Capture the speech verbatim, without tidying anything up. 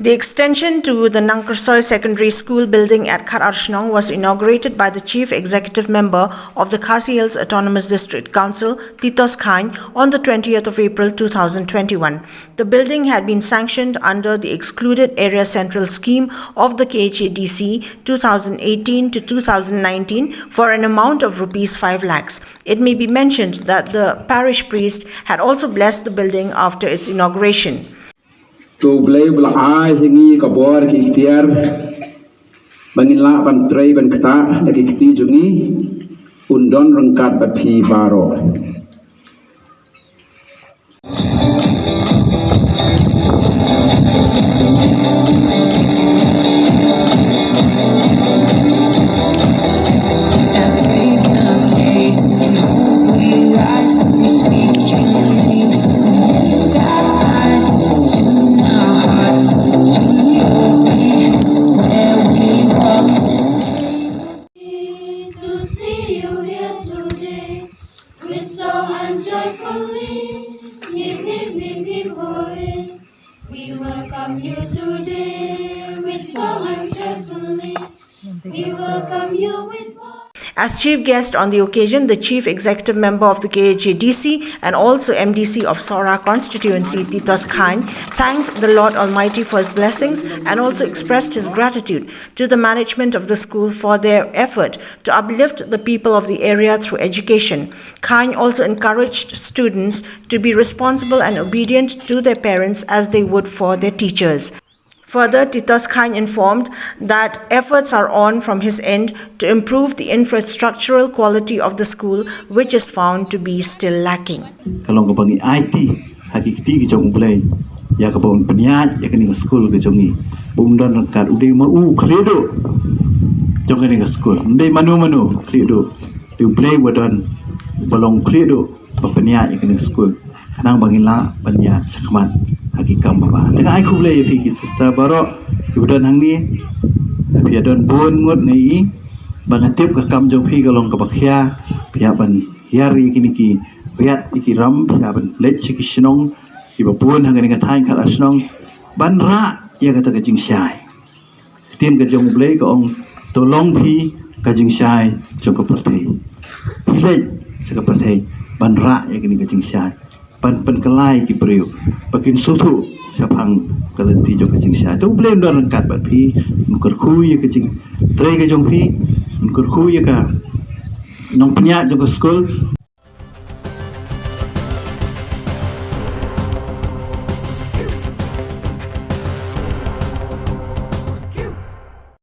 The extension to the Nangkersoy Secondary School building at Khadarshnong was inaugurated by the Chief Executive Member of the Khasi Hills Autonomous District Council, Titos Khain, on the twentieth of April two thousand twenty-one. The building had been sanctioned under the Excluded Area Central Scheme of the K H A D C two thousand eighteen to two thousand nineteen for an amount of rupees five lakhs. It may be mentioned that the parish priest had also blessed the building after its inauguration. To U Blei ba la ai ha ngi ka bor ki ikhtiar ba ngin lah ban trei ban ktah da ki kti jong ngi, un don ryngkat bad phi baroh. Every day, in hope we rise, we speak your name. We lift our eyes, tune our hearts to your beat. Where we walk, to see you here today, with song and joyfully, hip, hip, hip, hip, hooray. We welcome you today with song and joyfully. We welcome you with As chief guest on the occasion, the chief executive member of the K H A D C and also M D C of Sohra constituency, Titos Khain, thanked the Lord Almighty for his blessings and also expressed his gratitude to the management of the school for their effort to uplift the people of the area through education. Khain also encouraged students to be responsible and obedient to their parents as they would for their teachers. Further, Titos Khain informed that efforts are on from his end to improve the infrastructural quality of the school, which is found to be still lacking. Ka long kaba ngi aiti ha ki kti ki jong U Blei ïa kaba un pynïaid ïa kane ka skul ka jong ngi. Ba un don ryngkat u dei ma u khlieh duh jong kane ka skul. Ym dei mano mano khlieh duh. Dei U Blei uba don, uba long khlieh duh ba pynïaid ïa kane ka skul. Khnang ba ngin lah ban ïaid shakhmat ha ki kam babha. Te nga ai khublei ïa phi ki sister baroh kiba don hangne. Phi ïa don bun ngut ngi, ba nga tip ka kam jong phi ka long kaba khia. Phi ïa ban hiar ïa kine ki riat ïa ki ram, phi ïa ban leit sha ki shnong kiba bun ha kane ka thaiñ Khadarshnong ban rah ïa kata ka jingshai. Ktien ka jong U Blei ka ong, to long phi ka jingshai jong ka pyrthei. Phi leit sha ka pyrthei ban rah ïa kane ka jingshai, ban pynkylla ïa ki briew ba kin sngewthuh shaphang ka lynti jong ka jingshai. To U Blei un don ryngkat bad phi, un kyrkhu ïa ka jingtrei ka jong phi, un kyrkhu ïa ka nongpynïaid jong ka skul.